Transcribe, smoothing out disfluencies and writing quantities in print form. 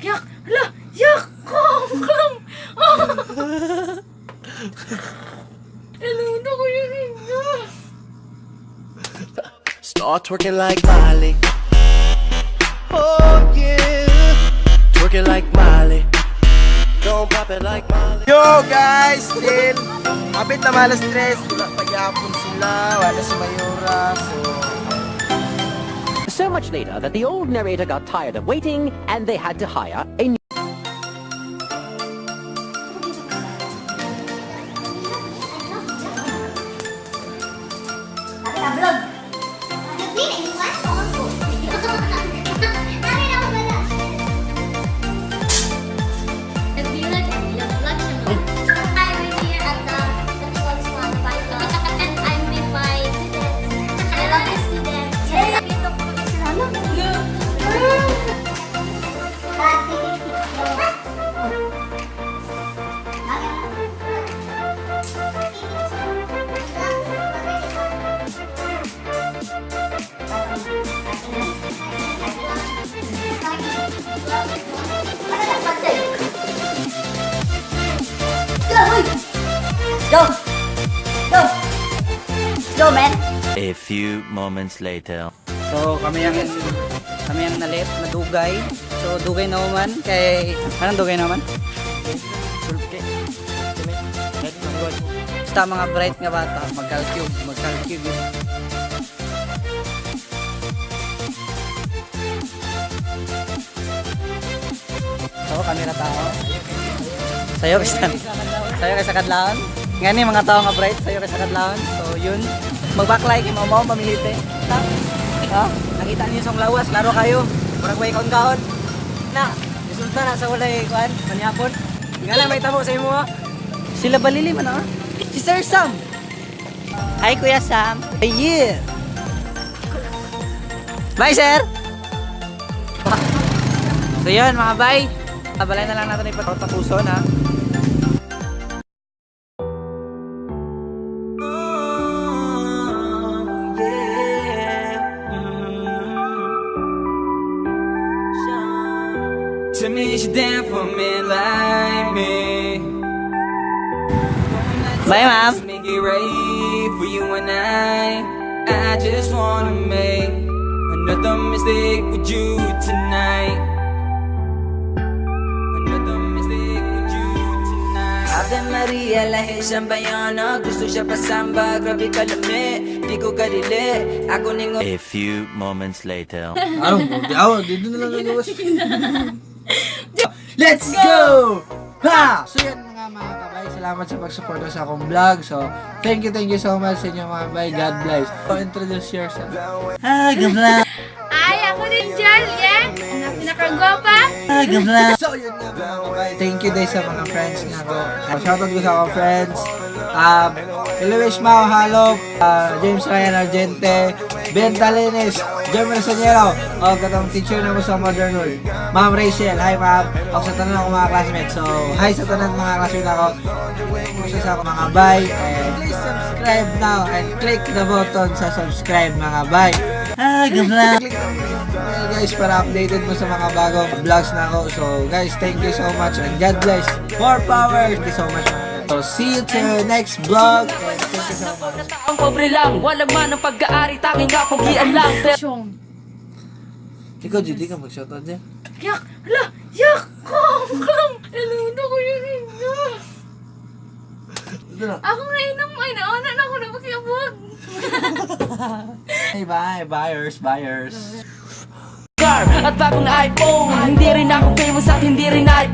Yak! Hala! Yak! Kong! Kong! Oh! Naluto ko yung inyo. Start twerking like Miley. Oh yeah. Twerking like Miley. Don't pop it like Miley. Yo guys, still kapit na malas stress, wala pa gyapon sila, wala si Mayora, so So much later that the old narrator got tired of waiting and they had to hire a new Vlog. I'm here at the Catholic Swan Python and I'm with my students. I love my students. Go! Go! Go! Go, man! A few moments later. So kami ang nalit, nadugay. So dugay na man kay anong dugay naman? Sulke. Basta mga bright nga bata, magkalkyub, magkalkyub yun. So kami na tao. Sayo kay sa sayo kay sa kadlawon. Ngani mga tao nga bright, sayo kay sa kadlawon. So yun, magbaklay kay mao pamilite. Ta. Ha? Nakita niyo sa lawas, laro kayo. Murag way kaon-kaon. Na, resulta na sa walay kuan, manyapon. Nga lang may tamo sa imo. Ha? Sila balili man ah. Si Sir Sam. Hi Kuya Sam. Yeah. Bye, sir. So yun mga bay. Abalay na lang natin ipatapuson ha. Tell me is you down for me like me? Bye, ma'am. Let's make it right for you and I. I just wanna make another mistake with you tonight. Another mistake with you tonight. Ave Maria, lahi siyang bayana. Gusto siya pasamba, grabe kalami. Di ko kadili, ako ningo A few moments later. Anong di ako, dito na lang nagawas. Let's go! Ha! So yan mga kabay, salamat sa pagsuporta sa akong vlog. So, thank you so much sa inyo mga kabay. God bless. So, introduce yourself. Ah, God bless. Ay, ako din dyan, yeah! Ang pinakagwapa! So, yun nga mga kabay. Thank you din sa mga friends nga ko. Shoutout ko sa akong friends. Luis Mao Halop, James Ryan Argente, Ben Talenes, German Sanyero, o katong teacher na mo sa Modern World. Ma'am Rachel, hi ma'am. O sa tanan ako mga classmates. So, hi sa tanan mga classmates ako. Kumusta sa ako mga bye. And please subscribe now and click the button sa subscribe mga bye. Ah, good luck. Click the bell guys para updated mo sa mga bagong vlogs na ako. So guys, thank you so much and God bless. More power. Thank you so much mga guys. So see you to the next vlog. And thank you so much. Ang pobre lang, wala man ang pag-aari, tanging kapugian lang. Siyong. Ikaw, Judy, ka mag-shoutout dyan. Yak! Hala! Yak! Kong! Kong! Naluto ko yung inyo. Ito na. Ako nainom ay nauna na ako na makiabog. Hey, bye, buyers, buyers. Car at bagong iPhone. Hindi rin ako famous at hindi rin I